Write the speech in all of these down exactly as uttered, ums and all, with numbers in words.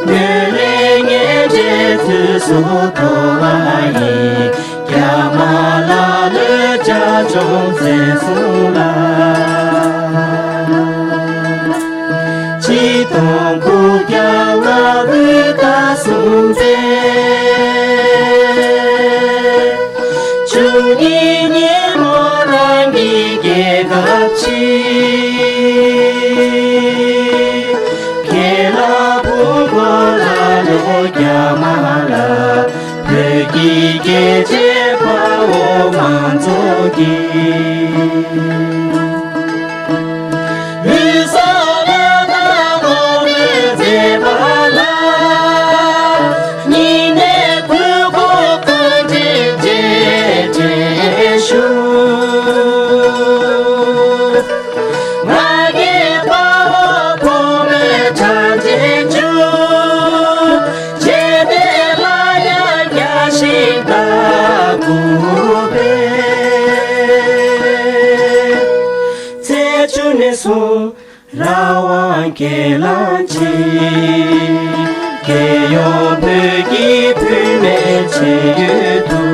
ནོར་ལས་ངན་འདྲེ་ཚུལ་སུ་ཐོབ་པ་ཡིན། རྒྱ་མ་ལ་ལོས་བྱ་ཆུང་བཙན་སུ་ལ། ཆིག་སྟོང་དགུ་བརྒྱ་ལྔ་བཅུ་ཟླ་གསུམ་ཚེས་བཅུ་གཉིས་ཉིན་མོ་རང་གི་རྒྱལ་ཁབ་ཕྱི། ཁེ་ལ་བུ་གོ་ལ་ལོ་རྒྱ་མ་ལ། བོད་ཀྱི་རྒྱལ་གཅེས་དཔའ་བོ་མང་ཚོགས་ཀྱིས། ལུས་སྲོག་བླ་ན་མེད་པའི་མཛད་པ་ལ། སྙིང་ནས་གུས་བཀུར་བཀའ་དྲིན་རྗེས་དྲན་ཞུ། ང་རྒྱལ་དཔའ་བོ་ཐོགས་མེད་གྲགས་ཅན་བཅུ། རྗེ་བདེ་ལ་ཡང་རྒྱལ་ཞིང་དར་དགུ་པའི། ཚེས་བཅུ་ནས་བཟུང་རང་དབང་སྐྱེས་ལ་ཕྱིན། རྒྱལ་ཡོངས་བོད་ཀྱི་བུད་མེད་བྱེས་ཡུལ་དུ།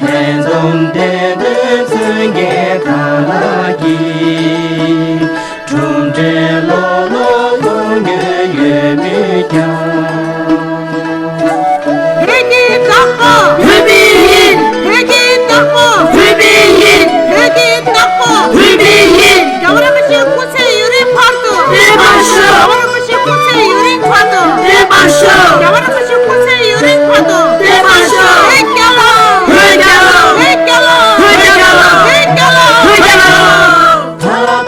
ལྷན་འཛོམས་བདེན་དོན་མཚོན་མཁན་གང་ལགས་ཀྱིས། གྲུབ་འབྲས་ལོ་ལོ་ཐོབ་མྱོང་ཡོད་མོད་ཀྱང་། བོད་ཀྱི་བདག་པོ། བོད་མི་ཡིན། བོད་ཀྱི་བདག་པོ། བོད་མི་ཡིན། བོད་ཀྱི་བདག་པོ། བོད་མི་ཡིན། རྒྱལ་བ་རིན་པོ་ཆེ་སྐུ་ཚེ་ཡུན་རིང་བར་དུ། བརྟན་པར་ཤོག་རྒྱལ་བ་རིན་པོ་ཆེ་སྐུ་ཚེ་ཡུན་རིང་བར་དུ། བརྟན་པར་ཤོག་རྒྱལ་བ་རིན་པོ་ཆེ་སྐུ་ཚེ་ཡུན་རིང་བར་དུ། བརྟན་པར་ཤོག་བོད་རྒྱལ་ལོ། བོད་རྒྱལ་ལོ། བོད་རྒྱལ་ལོ། བོད་རྒྱལ་ལོ། བོད་རྒྱལ་ལོ།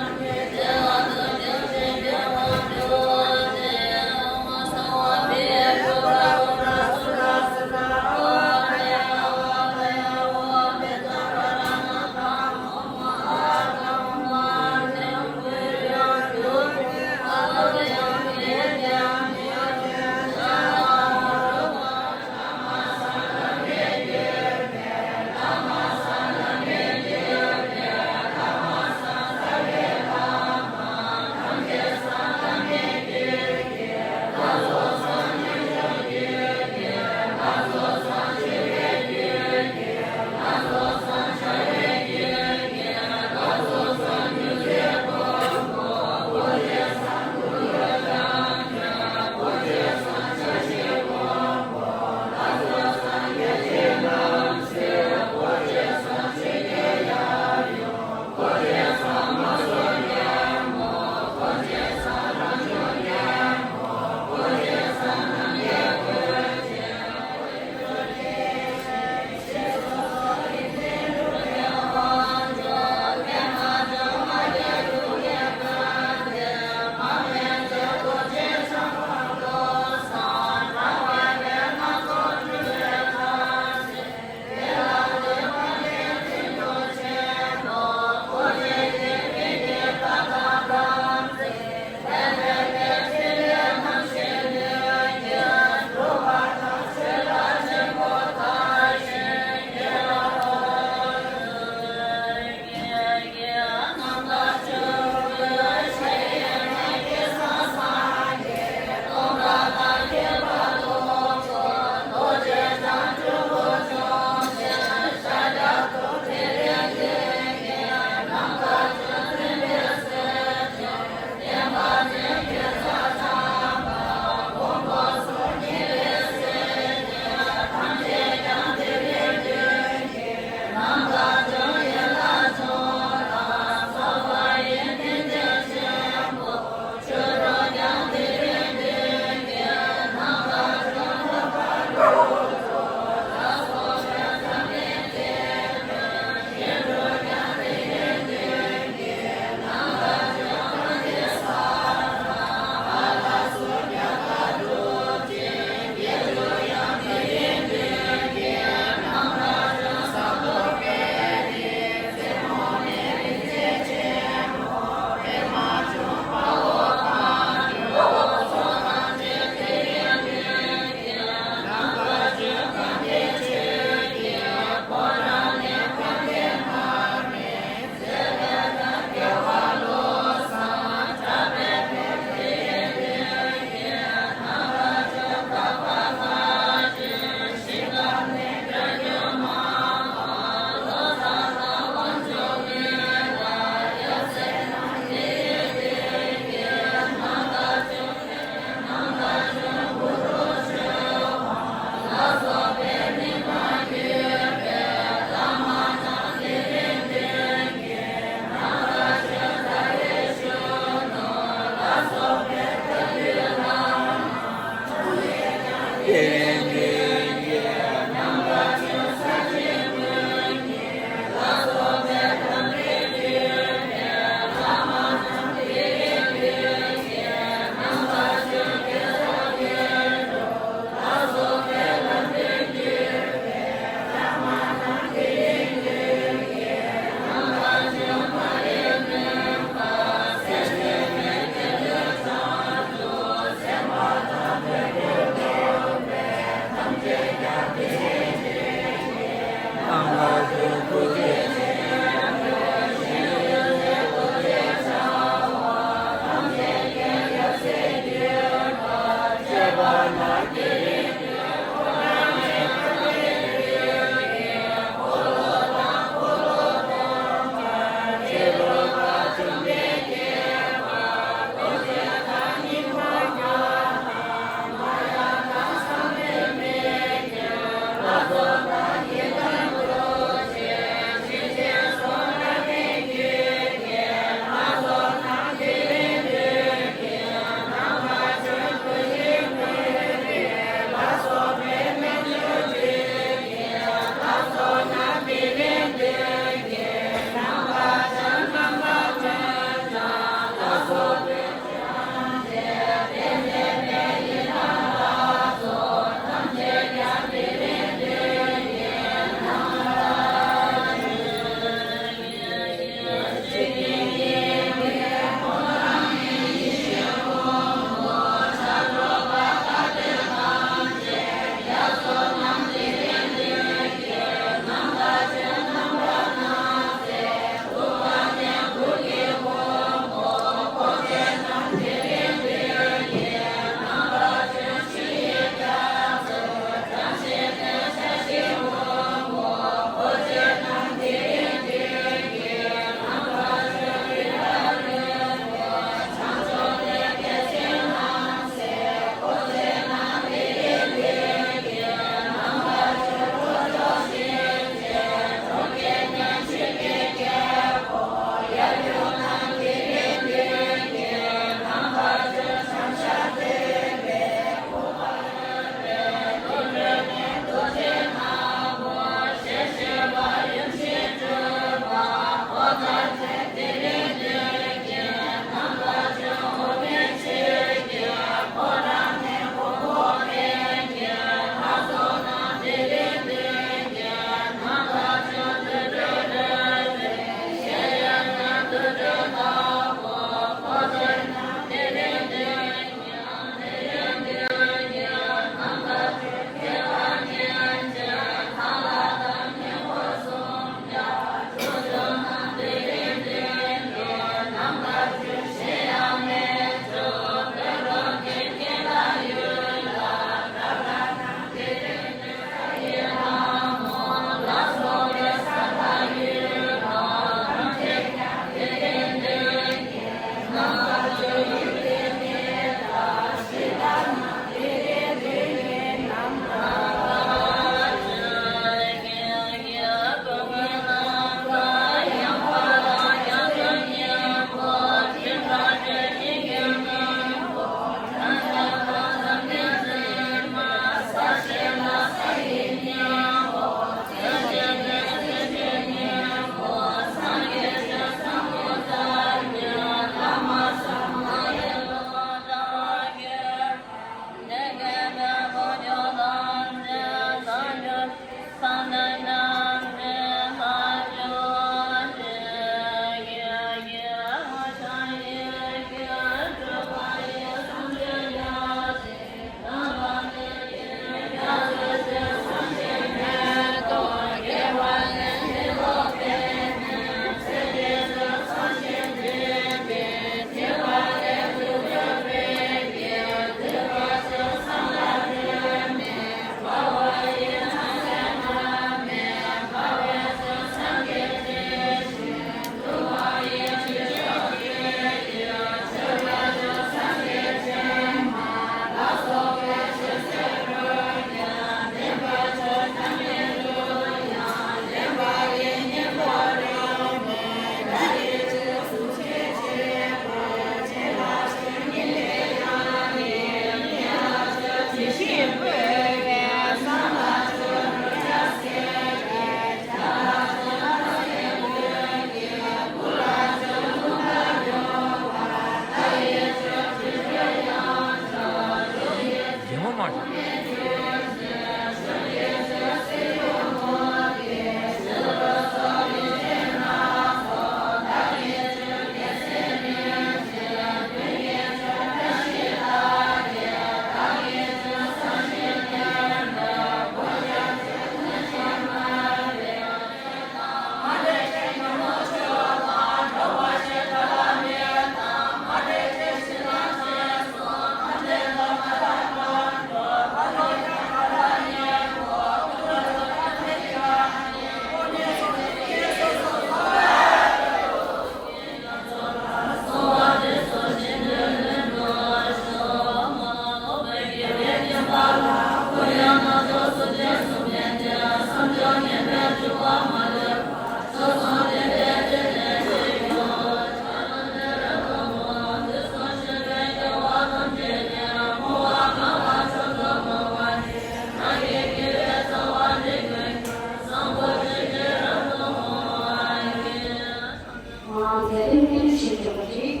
སྐྱོང་བྱེད་དགོས་པ་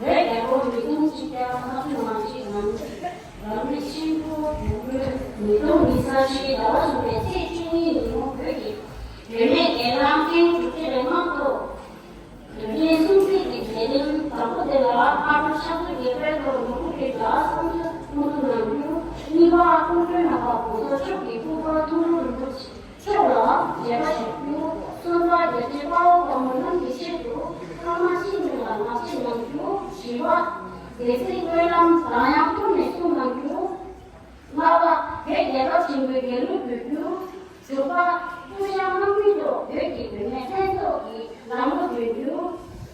རེད། བོད་རྒྱལ་ཁབ་ཉིས་སྟོང་གཅིག་བརྒྱ་ལྔ་བཅུ་ང་གཅིག་ནང་རང་མི་ཆེན་པོ་བོད་ཉིས་སྟོང་ཉི་ཤུ་རྩ་བཞི་ཟླ་བ་གསུམ་པའི་ཚེས་བཅུ་གཉིས་ཉིན་མོ་བོད་ཀྱི་བུད་མེད་སྒེར་ལངས་ཐེངས་དྲུག་ཅུ་རེ་ལྔ་ཐོག་དོན་ཚན་གསུམ་བརྩེགས་ཀྱི་ལས་རིམ་དང་པོ་དེ་ལ་སྔ་དྲོ་ཕྱག་ཚོད་བརྒྱད་པའི་ཐོག་ནོར་བུ་གི་བརྡ་གསུང་ཆོས་སྐུ་འདུ་གནང་རྒྱུ། གཉིས་པ་སྐུ་མགྲོན་རྣམ་པ་གོང་ས་མཆོག་གི་སྐུ་པར་ཐུགས་སྤྲོ་རིན་པོ་ཆེ་མཆོག་ལ་མཇལ་ཁ་ཞུ་རྒྱུ། གསུམ་པ་རྒྱལ་གཅེས་དཔའ་བོ་དཔའ་མོ་རྣམས་ཀྱི་ཆེད་དུ་ལྷ་མ་ཤི་ནུས་ལ་ངག་བཅད་གནང་རྒྱུ། བཞི་པ་སྡེ་སྲིད་སྨོན་ལམ་གདངས་དབྱངས་ཐུགས་ནས་གསུང་གནང་རྒྱུ། ལྔ་པ་བོད་རྒྱལ་ཁབ་ཆེན་པོའི་རྒྱལ་གླུ་འབུལ་རྒྱུ། དྲུག་པ་སྐུ་ཞབས་དམག་མི་ཐོག་བོད་ཀྱི་བུད་མེད་ལྷན་ཚོགས་ཀྱི་ལམ་ལུགས་འདོན་རྒྱུ།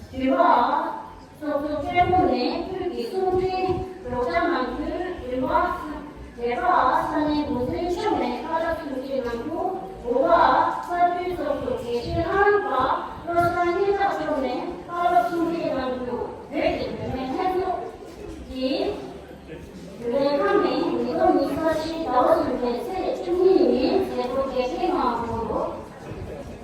བདུན་པ་ཚོགས་གཙོ་སྤྲེལ་མོ་ནས་དབུས་ཀྱི་གསུང་འཕྲིན་སྒྲོག་སྦྱང་གནང་རྒྱུ། བདུན་པ་བརྒྱད་པ་ས་གནས་འགོ་འཛིན་མཆོག་ནས་བཀའ་སློབ་གསུང་བཤད་གནང་རྒྱུ། དགུ་པ་ས་འཐུས་ཚོགས་གཙོ་དགེ་བཤེས་ལྷ་རམས་པ་བློ་བཟང་སྙན་གྲགས་མཆོག་ནས་བཀའ་སློབ་གསུང་བཤད་གནང་རྒྱུ། བོད་ཀྱི་བུད་མེད་ལྷན་ཚོགས་ཀྱི་ལས་ཁང་ནས་ཉིས་སྟོང་ཉི་ཤུ་རྩ་བཞི་ཟླ་བ་གསུམ་པའི་ཚེས་བཅུ་གཉིས་ཉིན་མཛད་སྒོ་རྒྱལ་སྤྱིའི་ངང་དུ་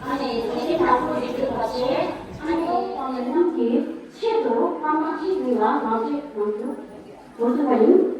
ཨ་ནེ་ལས་རིམ་དང་པོ་རེ་འདུག་པ་བཅས། ཨ་ནེ་དཔང་ཡིག་རྣམས་ཀྱི་ཆེད་དུ་ལྷ་མ་ཤི་ནུས་ལ་ངག་བཅད་གནང་རྒྱུ་འགོ་ཚུགས་པ་ཡིན།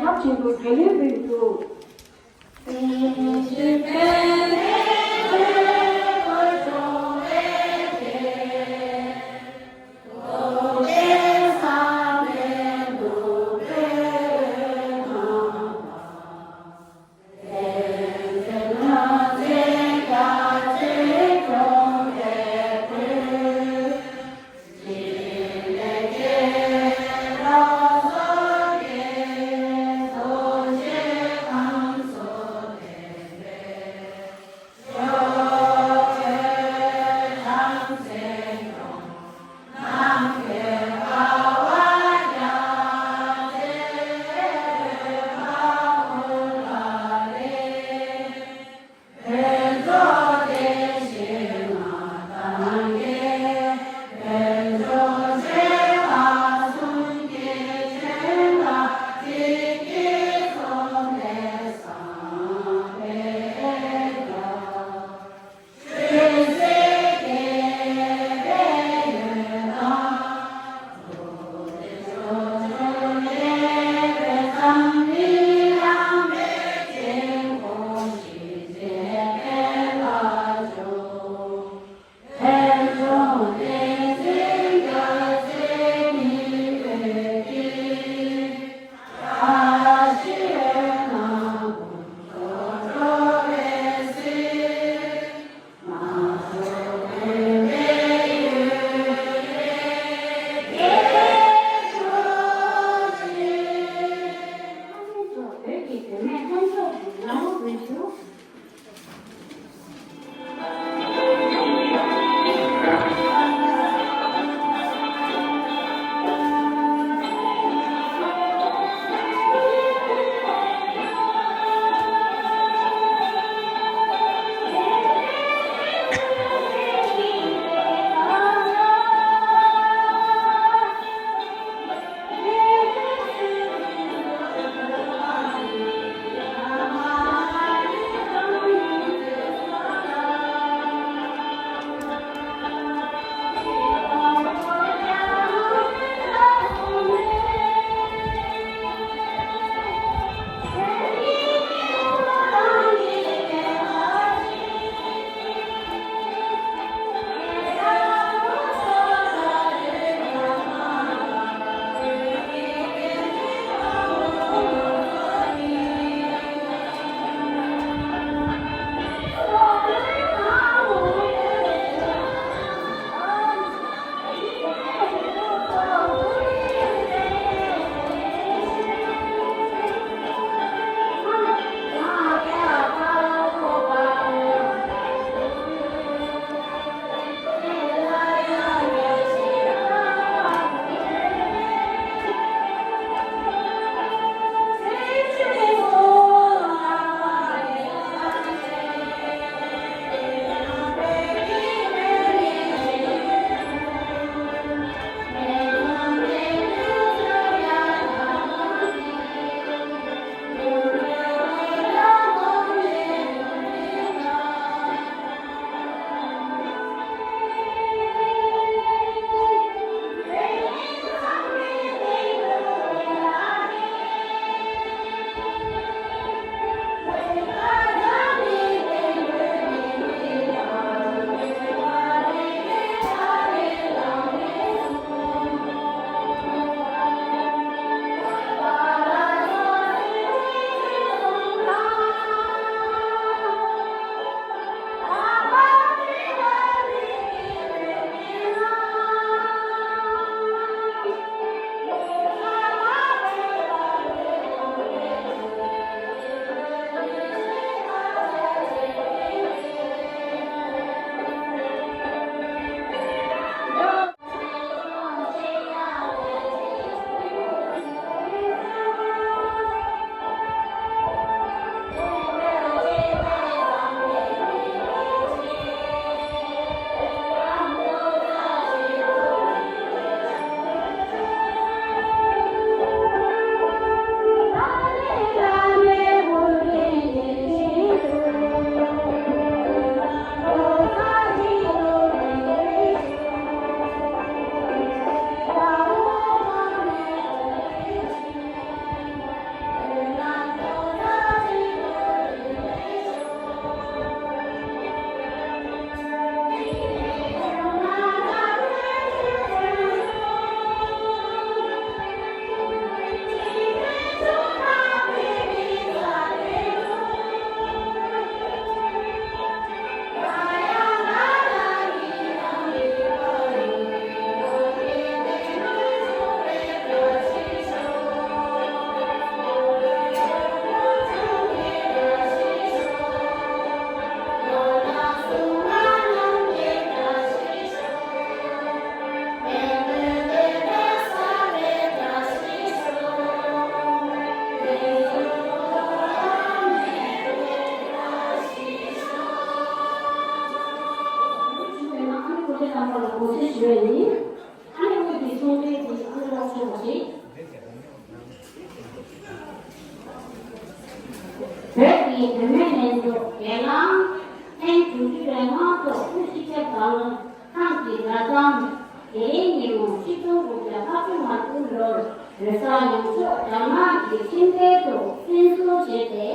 རླབས་ཆེན་པོ་རྒྱུན་ལས་སྤེལ་འདུག་དགོངས་སེལ་ཞུ་བ་ཡིན། ཨ་ནི་དངོས་ཀྱི་གསུང་འཕྲིན་དེ་ཨ་ནི་ལགས་ཆོག་པ་རེད། བོད་ཀྱི་བུད་མེད་ལྷན་ཚོགས་རྒྱལ་ལངས་ཐེངས་དྲུག་ཅུ་རེ་ལྔ་ཐོག་དབུ་ཞིབ་བྱ་བ་ཁང་གི་བརྡ་གཏམ། དེ་རིང་ཉིན་མོ་ཆིག་སྟོང་དགུ་བརྒྱ་ལྔ་བཅུ་ང་དྲུག་ལོར་བོད་ས་ཡོངས་རྫོགས་རྒྱ་ནག་གི་ཁྲིམས་འགལ་ཐོག་བཙན་བཟུང་བྱས་ཏེ།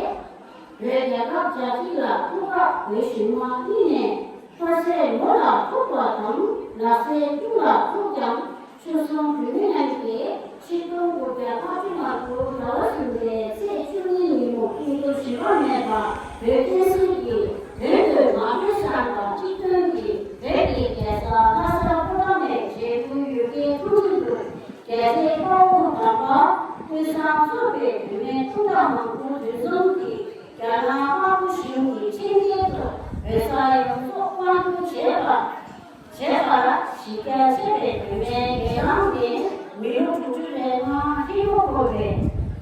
བོད་རྒྱལ་ཁབ་རྒྱ་སྤྱི་ལ་ཐུག་སྐབས་བོད་གཞུང་མང་གཉིས་ནས་ལྷ་སའི་མོ་ལ་ཐུག་པ་དང་ལྷ་སའི་ཀྲུང་ལ་ཐུག་ཀྱང་། ཆོལ་གསུམ་བོད་མི་རྣམས་ཀྱིས་ཆིག་སྟོང་དགུ་བརྒྱ་ལྔ་བཅུ་ང་དྲུག་ཟླ་བ་གསུམ་པའི་ཚེས་བཅུ་གཉིས་ཉིན་མོ་དབྱིན་ལོ་བཞི་པ་མེད་པར་བོད་བསྟན་སྲིད་ཀྱི་དོན་དུ་ངར་སྐད་བསྒྲགས་པ་གཅིག་མཐུན་གྱིས་བོད་ཀྱི་རྒྱལ་ས་ལྷ་ས་པོ་ཊ་ནས་མཇལ་སྐུལ་ཡོད་མཁན་ཐུགས་རྗེ་ཆེ། རྒྱལ་གཅེས་དཔའ་བོ་དམ་པ་ཀུན་བཟང་གཙོས་པའི་བོད་མི་སྟོང་ཕྲག་མང་པོ་འདུ་འཛོམས་ཀྱིས་རྒྱ་ནག་དམར་པོ་གཞུང་གི་ཁྲིམས་འགལ་ཐོག་བོད་ས་ཡོངས་རྫོགས་དམག་སྒར་བྱས་པ། བྱས་པར་གཞི་རྒྱ་ཆེ་བའི་བོད་མིའི་སྒེར་ལངས་ནི་མི་ལོ་དྲུག་ཅུ་རེ་ལྔ་ཧྲིལ་པོ་འཁོར་བའི་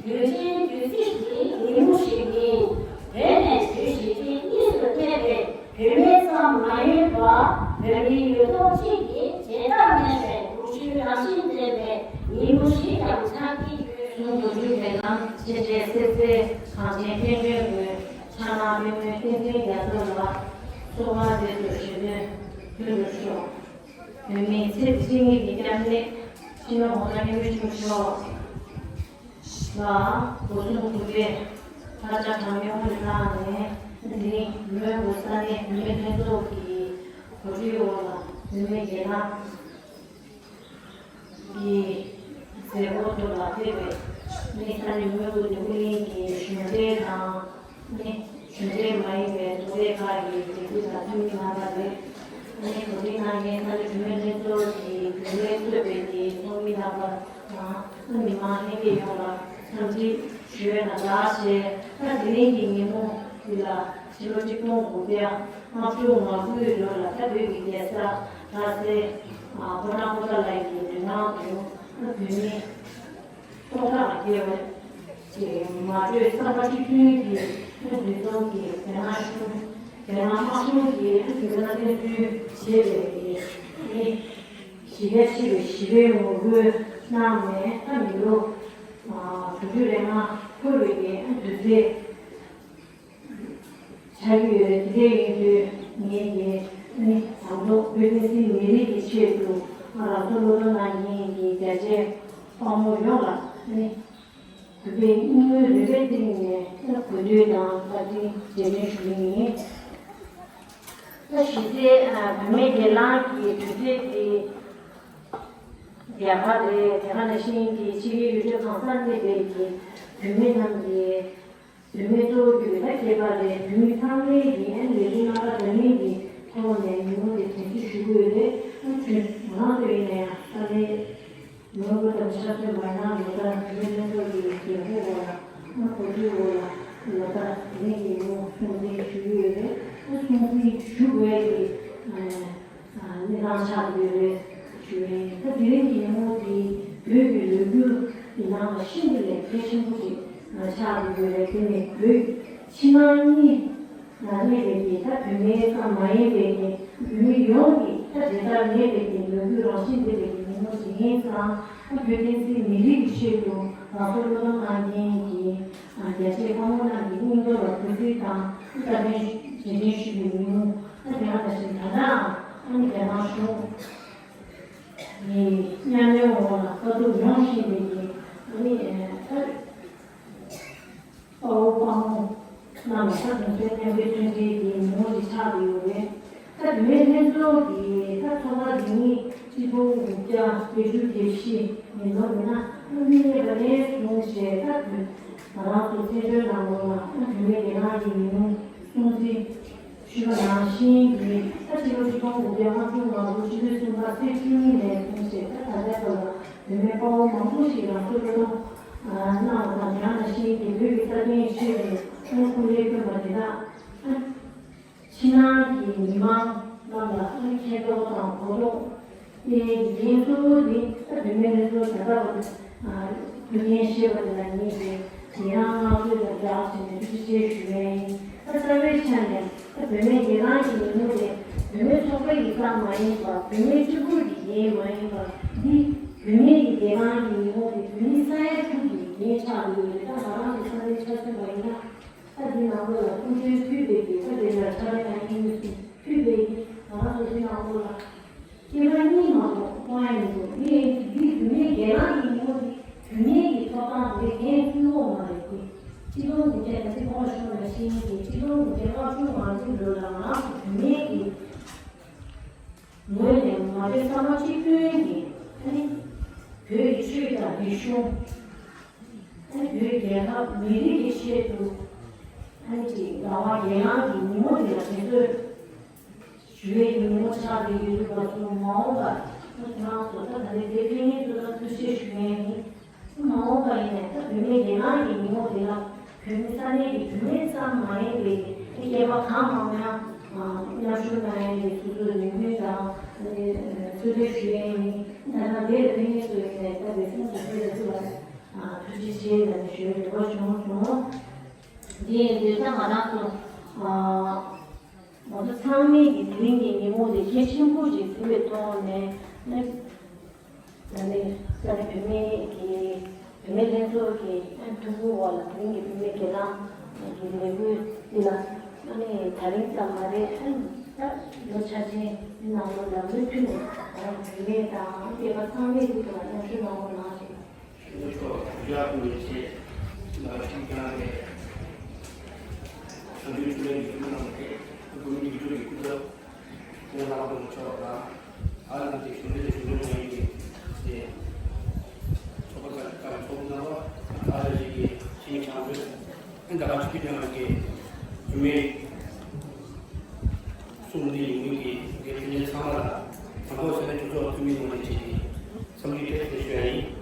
དུས་ཆེན་དུས་ཚིགས་ཀྱི་ཉིན་མོ་ཞིག་ཡིན། བོད་ནས་བོད་གཞིས་བྱེས་གཉིས་སུ་ཕེབས་པའི་བོད་མི་ཙམ་མ་ཡིན་པར་བོད་མི་ཡོད་ཐོག་གཅིག་གི་བྱེ་བྲག་མེད་པའི་འུ་ཚོའི་རང་བཞིན་ལྡན་པའི་ཉིན་མོ་ཞིག་ཀྱང་ཆགས་ཀྱི་ཡོད། གསུང་དུ་བཅུག་པའི་ནང་ཆེ་ཆེ་སེར་སེར་གངས་ཅན་སྐྱེས་ཆེན་གྱི་ཕྱག་ན་པདྨོའི་བསྟན་འཛིན་རྒྱ་མཚོ་ལ་གསོལ་བ་འདེབས་སོ་ཞུ་དོན་མཐུན་དུ་ཤོག་བོད་མིའི་ཚེ་འདི་ཕྱི་གཉིས་ཀྱི་སྐྱབས་གནས་སྤྱི་ནོར་༸གོང་ས་༸སྐྱབས་མགོན་ཆེན་པོ་མཆོག་ལ་སྒོ་གསུམ་གུས་པས་ལྷ་བྱ་གྲངས་མེད་དབུ་འདུས་བཏང་ནས་འདི་རིང་མོན་གྷོ་ས་གནས་བུད་མེད་ལྷན་ཚོགས་ཀྱི་གོ་སྒྲིག་འོག་ལ་བུད་མེད་སྒེར་ལངས་ཀྱི་མཛད་སྒོ་ཐོག་ལ་ཕེབས་པའི་ནི་ས་གནས་མོན་གྷོ་ནས་ཨུ་གླིང་གི་གཞུང་འབྲེལ་དང་ནི་གཞུང་འབྲེལ་མ་ཡིན་པའི་ཚོགས་སྡེ་ཁག་གི་འབྲེལ་མཐུད་དང་འཐུས་མི་རྣམ་པ་རེད། ནི་གོ་སྒྲིག་གནང་མཁན་ས་གནས་བུད་མེད་ལྷན་ཚོགས་ཀྱི་རྒྱུན་ལས་གཙོས་པའི་ནི་ཚོགས་མི་རྣམ་པ་དང་ནི་མི་མང་ལྷན་རྒྱས་ཡོངས་ལ་འཚམས་འདྲི་ཞུ་བའི་ནང་ལགས་ཞེས། ད་དེ་རིང་གི་ཉིན་མོ་འདི་ལ་ཕྱི་ལོ་ཆིག་སྟོང་དགུ་བརྒྱ་ལྔ་བཅུ་ང་དགུའི་ལོ་ལ་ད་བོད་ཀྱི་རྒྱལ་ས་ལྷ་སའི་ཨ་ཕོ་བྲང་པོ་ཏཱ་ལ་ཡི་མདུན་ཐང་དུ་བོད་མི་སྟོང་ཕྲག་བརྒལ་བ་ཅིག་མ་གྲོས་བསམ་པ་གཅིག་མཐུན་གྱིས་འདུ་འཛོམས་ཀྱིས་རྒྱ་ནག་གཞུང་རྒྱ་ནག་དམར་གཞུང་གིས་དུས་ལ་བཙན་འཛུལ་བྱས་པའི་གཞི་རྒྱ་ཆེ་བའི་ཞི་བའི་ངོ་རྒོལ་གནང་ནས་ད་མི་ལོ་དྲུག་ཅུ་རེ་ལྔ་འཁོར་བའི་དུས་ཚེས། ཆགས་ཀྱི་ཡོད་རེད། དེ་འདྲ་ཡིན་དུས་ངས་ཀྱི་ནི་ད་དུང་བོད་བསྟན་སྲིད་མི་རིགས་ཀྱི་ཆེད་དུ་ང་རང་ཚོ་བློ་སྦྱོང་གནང་མཁན་གྱི་རྒྱ་ཆེ་དཔའ་མོ་ཡོངས་ལ་ནི་གུས་པའི་སྙིང་དབུས་རུས་པའི་གཏིང་ནས་གུས་འདུད་དང་བཀའ་དྲིན་རྗེས་དྲན་ཞུ་གི་ཡིན། ད་གཞི་རྩའི་བུད་མེད་སྒེར་ལངས་ཀྱི་དུས་ཚོད་དེ་རྒྱལ་ཁ་རེད། དེ་ག་ནང་བཞིན་གྱི་ཕྱི་རྒྱལ་ཡུལ་གྲུ་གང་སར་གནས་པའི་གི་བུད་མེད་རྣམས་ཀྱི་བུད་མེད་གཙོ་བོ་གྱུར་པའི་ད་ཁྱད་པར་རེད། བོད་མི་ཚང་མས་ཀྱི་ཨ་ནི་ལས་དོན་རྣམ་པ་འདྲ་མིན་གྱི་ཐོག་ནས་ཉིན་མོ་དེ་དྲན་གསོ་ཞུ་གི་ཡོད་རེད། ཨ་ཁྱོད་ང་རང་ཚོ་ཡིན་ན་ཡང་ས་གནས་མོན་གྷོ་དང་ཤར་ཕྱོགས་མའི་ནང་ལོ་ལྟར་བོད་མི་ལྷན་ཚོགས་ཀྱི་འགན་འཁུར་འོག་ལ་ཨ་གོ་སྒྲིག་འོག་ལ་ལོ་ལྟར་དེ་རིང་གི་ཉིན་མོ་སྲུང་བརྩི་ཞུ་གི་ཡོད་རེད། ཨ་སྲུང་བརྩི་ཞུ་དགོས་ཀྱི་གནས་སྟངས་ཆགས་ཡོད་རེད་ཞུ་ཡིན། ད་དེ་རིང་གི་ཉིན་མོ་འདི་བོད་ཀྱི་ལོ་རྒྱུས་ཀྱི་ནང་ལ་ཤིན་ཏུ་ནས་གལ་ཆེན་པོ་ཞིག་ཆགས་ཡོད་རེད། དེ་ནི་བོད་ཕྱི་ནང་གཉིས་ལ་གནས་པའི་གི་ད་བོད་མི་ཙམ་མ་ཡིན་པའི་གི་བོད་མི་ཡོངས་ཀྱི་ད་དེ་ལྟར་གནས་པའི་གི་ལོ་རྒྱུས་རང་བཞིན་ལྡན་པའི་གི་ཉིན་མོ་ཞིག་ཡིན་ཙང་། ད་བོད་བསྟན་སྲིད་མི་རིགས་ཀྱི་ཆེད་དུ་ང་ཚོ་བློས་གཏོང་གནང་མཁན་གྱི་རྒྱ་ཆེའི་དཔའ་མོ་རྣམས་ཀྱི་སྙིང་སྟོབས་ལ་གུས་བརྩི་དང་བཀའ་དྲིན་རྗེས་དྲན་ཞུ་བའི་ཉིན་མོ། ད་དེ་ག་ནང་བཞིན་ད་ལྟའང་ཨ་ནི་རྒྱ་ནག་གཞུང་གི་གཉའ་གནོན་འོག་ལ་དཀའ་སྡུག་མྱོང་བཞིན་པའི་གི་ཨ་ནི་ད་དཔའ་བོ་དཔའ་མོ་རྣམས་ལ་ད་དུང་མཚོན་མཉམ་འབྲེལ་མཐུན་སྒྲིལ་གྱི་ཉིན་མོ་ཞིག་ཆགས་ཀྱི་ཡོད་རེད། ད་བུད་མེད་ལྷན་ཚོགས་ཀྱི་ད་ཚོགས་པ་འདི་ཉིད་ཆིག་སྟོང་དགུ་བརྒྱ་བརྒྱད་ཅུ་གྱ་བཞི་ཉིས་སྟོང་ཉི་ཤུ་རྩ་གཉིས་ནས་བར་ལ་བཟུང་བྱས། ད་བོད་ང་རང་ཚོ་བཙན་བྱོལ་ནང་ལོགས་ལ་ད་བུད་མེད་སྒེར་ལངས་ཀྱི་ཉིན་མོ་སྲུང་བརྩི་ཞུས་པ་ནང་བཞིན་གྱི་ད་ཕྱི་ལོ་ཆིག་སྟོང་དགུ་བརྒྱ་ལྔ་བཅུ་ང་དགུ་ཕྱི་ལོ་གསུམ་པ་ཚེས་བཅུ་གཉིས་ནས་བཟུང་བྱས། ད་ད་ལྟའི་བར་ལ་བུད་མེད་དཔའ་བོ་མང་པོ་ཞིག་ལ་སྲོག་བློས་གཏོང་གནང་བ་དང་། དེ་ནང་བཞིན་གྱི་བོད་ཀྱི་རྩ་དོན་ཆེད་དུ་སྐུ་ལས་བསྐྱོན་པ་དེ་དག་ཕྱི་ནང་གི་མི་མང་རྣམས་ལ་ཁྱེད་ཀྱི་མཁྱེན་རྟོགས་དང་གོ་རྟོགས་སྤེལ་གྱི་ཡིན། གཙོ་བོ་ནི་ད་བུད་མེད་ལྷན་ཚོགས་ད་ལྟ་བར་དུ་རྒྱུ་རྐྱེན་བཤད་པ་དེ་ལ་ངེས་ཏེ་དེ་ཡང་བསྔགས་བརྗོད་དང་སྦྲགས་བྱས་ནས་ཐུགས་རྗེ་ཆེ་ཞུ་ཡས་ཡིན། ད་རྩ་བའི་ཆ་ནས་ད་བུད་མེད་སྒེར་ལངས་ཀྱི་ཉིན་མོ་དེ་ བུད་མེད་ཚོགས་པ་ཡིན་ཙམ་མ་ཡིན་པར། བུད་མེད་སྤྱི་འབོར་གྱི་འགན་མ་ཡིན་པར། འདི་བུད་མེད་ཀྱི་བདེན་དཔང་གི་ཉིན་མོ་དེ་བོད་མི་ས་ཡ་དྲུག་གི་འགན་ཆགས་ཡོད་རེད། ད་ང་རང་གི་ས་གནས་ཆ་མཚོན་པ་ཡིན་ན། ད་འདི་ནང་ལོགས་ལ་སྐུ་མགྲོན་ཕུད་པའི་གི་ས་དེ་ལ་ཆ་རེ་ཡང་ཡིན་མི་སྲིད། ཕུད་པའི་གི་ང་རང་ཚོ་འདི་ནང་ལོགས་ལ་སྐྱེས་པ་གཉིས་མ་གཏོགས་མཐོང་ཡ་མི་འདུག་འདི་འདི་བུད་མེད་སྒེར་ལངས་ཀྱི་ཉིན་མོ་འདི་བུད་མེད་ཀྱི་ཐོབ་ཐང་དེ་འགན་འཁུར་ཡོད་མ་རེད། དེ་ཆིག་སྟོང་དགུ་བརྒྱ་ད་ཅི་གོང་ལ་ཞུས་པ་ནང་བཞིན་གྱི་ཆིག་སྟོང་དགུ་བརྒྱ་ལྔ་བཅུ་ང་དྲུག་ལོ་ལ་ང་རང་ཚོ་བུད་མེད་ཀྱི་ངོས་ནས་མ་གཏོགས་བསམ་བློ་གཅིག་བཏོན་གྱི་ཨ་ནི་བོད་ཀྱི་ཆོས་དང་རིག་གཞུང་། ཨ་ནི་བོད་རྒྱལ་ཁབ་མི་རིགས་ཀྱི་ཆེད་དུ་ཨ་ནི་ཅིག་ཟླ་བ་རྒྱལ་ཁམས་ཀྱི་ཉིན་མོ་འདི་ལ་དུས་ཚོད་ཞུ་བའི་ཉིན་མོ་ཆགས་བསྡད་ཡོད་པ་སོང་མ་འོངས་པར་ཁྱེད་རང་ཚོ་ད་ད་ལྟ་དེ་ཕན་ངེས་ཚོ་ལ་ཐུགས་རྗེ་ཞུ་མཁན་ཡིན། མ་འོངས་པ་ཡིན་ནའི་ད་བུད་མེད་སྒེར་ལངས་ཀྱི་ཉིན་མོ་འདི་ལ་བོད་མི་ས་གནས་ཀྱི་བུད་མེད་ཙམ་མ་ཡིན་པའི་སྐྱེས་པ་གང་མང་མང་མཉམ་ཞུགས་གནང་ཡས་ཀྱི་སོ་སོའི་ལས་འགུལ་དང་གསོལ་སྟོན་ཞུ་ཡས་ཡིན། ད་ལྟ་དེར་ཕན་ངེས་ཚོ་ཡིན་ནའི་ད་བོད་སེམས་སུ་ཕེབས་ཐུབ་པ་ཐུགས་རྗེ་ཆེ་ལབ་ནས་ཞུ་ཡས་རེ་བ་བྱུང་བྱུང་། འདི་ཡིན་དུས་ད་ང་རང་ཚོ་ང་ཚོ་ཚང་མས་ཀྱི་དེ་རིང་གི་ཉིན་མོ་དེ་གལ་ཆེན་པོ་ཅིག་འཛིན་པའི་ཐོག་ནས་ནི། ད་ནི་ས་གནས་བུད་མེད་ཀྱི་བུད་མེད་ལྷན་ཚོགས་ཀྱི་ཐུགས་ཁུར་འོག་ལ་དེ་རིང་གི་བུད་མེད་སྒེར་ལངས་ཀྱི་ལས་འགུལ་འདི་ལ་ཨ་ནི་ད་རིང་ཙམ་མ་རེད། ཨ་ནི་ད་ལོ་འཆར་ཅན་འདི་ནང་ལོགས་ལ་མུ་མཐུད་ནས་ང་རང་བུད་མེད་དང་སྐྱེས་པ་ཚང་མས་འདི་ཐོག་ལ་མཉམ་ཞུགས་གནང་རོགས་གནང་ཞེས། ཞུ་ཆོག་རྒྱ་ཀུན་ལས་ཆེ་ལ་ཤིང་ཀྱང་རེད། ཨ་འདུས་ཆུ་ལེན་གྱི་ཀུན་རྣམས་རེད། ཀུན་གྱི་ཀུན་གྱི་ཀུན་རྫོབ། ཀུན་ལ་དགོངས་ཆོག་ལ། ཨ་ལ་དེ་ཞུ་འདྲེ་ཞུ་འདྲེ་མ་ཡིན་གྱི་དེ། ཚོགས་པ་ཁག་ཁག་ཚོགས་གནང་བ་ཨ་ལ་ཞིག་གི་ཤིང་ཆང་བུ། ཨ་འདྲ་ཁ་ཆུ་ཀི་ཀྱང་གི་བུད་མེད། གསུམ་འདི་ཡིན་མིན་གྱི་དགེ་ཕན་ལས་ཚང་མ་ལ་དང་པོ་ཟེར་ནས་གྲོས་ཚོགས་འཐུས་མི་ངོས་ནས་བྱེད་ཀྱི་འཚམས་འདྲི་བཀྲ་ཤིས་ཞུ་ཡ་ཡིན།